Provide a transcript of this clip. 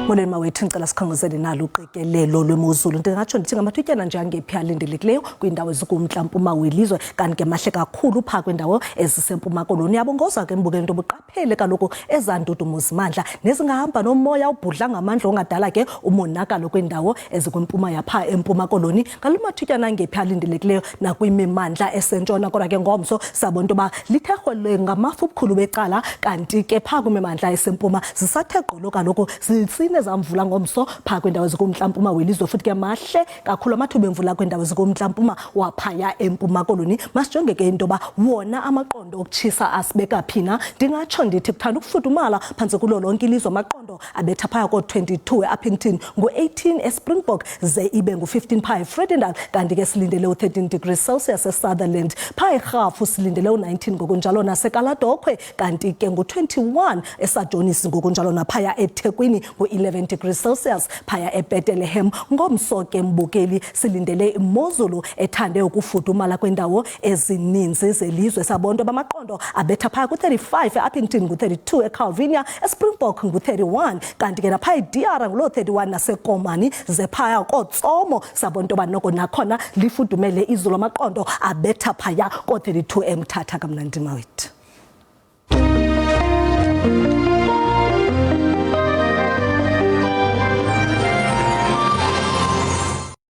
Molweni mawethu, ndicela sikhongozele nalo uqikelelo lwemozulu. Ndingatsho ndithi ngamathutyana nje angephi alindelekileyo kwiindawo ezikumntla mpuma welizwe, kanti ke mahle kakhulu phaa kwiindawo ezisempuma Koloni. Uyabongoza ke mbukeli into obuqaphele kaloku ezaa ndudumo zimandla nezingahamba nomoya ubhudla ngamandla ongadala ke umonakalo kwiindawo ezikwimpuma yapha eMpuma Koloni. Ngalo mathutyana angephi alindelekileyo nakwimimandla esentshona, kodwa ke ngomso sabona into yoba lithe rhwele ngamafu ubukhulu becala, kanti ke phaa kwimimandla esempuma zisathe gqolo kaloku zitsine zamvula ngomso phaa kwiindawo ezikumntla-mpuma welizwe. Futhi ke mahle kakhulu amathuba emvula kwiindawo ezikumntla-mpuma waphaya eMpuma Koloni. Masijonge ke into yoba wona amaqondo okutshisa asibeka phina. Ndingatsho ndithi kuthanda ukufudumala phantse kulo lonke ilizwe. Amaqondo abetha phaya koo-22 eUpington, ngu-18 eSpringbok, ze ibe ngu-15 phaa eVredendal, kanti ke silindele u-13 degrees Celsius eSutherland. Phaa eRhafu silindele u-19, ngokunjalo naseKaladokhwe, kanti ke ngu-21 eSajonisi, ngokunjalo naphaya eThekwini ngu-11 degrees Celsius phaya eBethlehem. Ngomso ke mbukeli silindele imozulu ethande ukufudumala kwiindawo ezininzi zelizwe. Sabonto bamaqondo abetha phaya ku-35 eUpington, ngu-32 eCalvinia, eSpringbok ngu-31, kanti ke napha eDiara nguloo 31, naseKomani, ze phaya kooTsomo sabona into yoba noko nakhona lifudumele izulu, amaqondo abetha phaya koo-32 eMthatha. Kamnandi mawethu.